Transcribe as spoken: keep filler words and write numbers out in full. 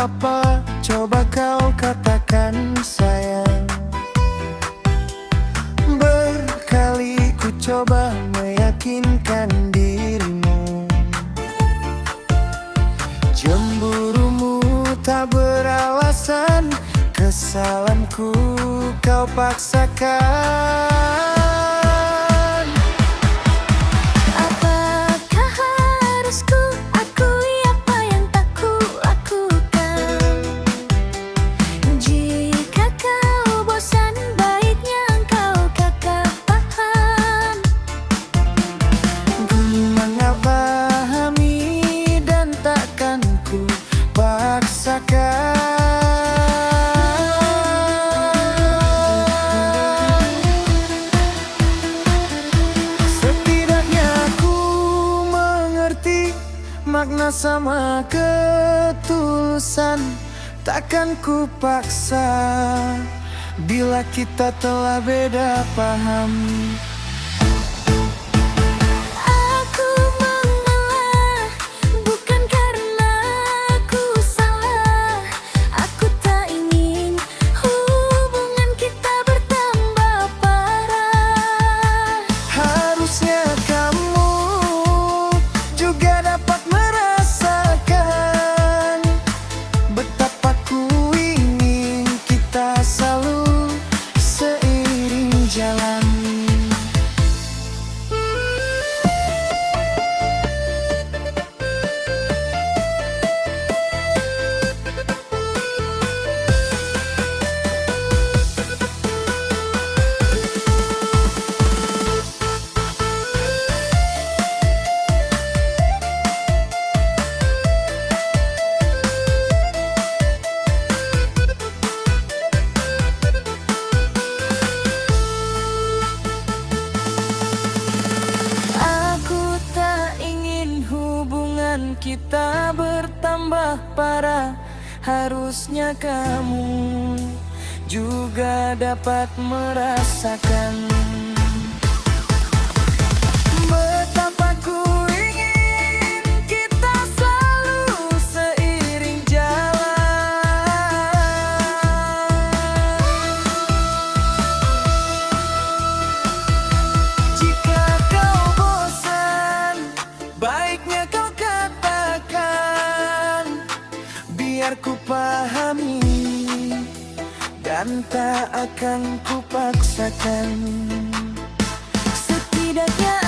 Apa coba kau katakan, sayang? Berkali ku coba meyakinkan dirimu. Cemburumu tak beralasan, kesalahanku kau paksakan. Apakah harus ku akui apa yang tak ku lakukan? Jika kau bosan, baiknya engkau kakak paham. Ku mengapahami dan takkan ku paksakan. Setidaknya ku mengerti makna sama ketulusan. Takkan ku paksa bila kita telah beda paham. Aku mengalah bukan karena aku salah. Aku tak ingin hubungan kita bertambah parah. Harusnya kamu juga dapat merasakan betapa ku ingin kita selalu seiring jalan. Aku tak ingin hubungan kita bertambah parah. Harusnya kamu juga dapat merasakan betapa ku ingin kita selalu seiring jalan. Jika kau bosan, baiknya kau katakan, biar ku pahami dan tak akan ku paksakan. Setidaknya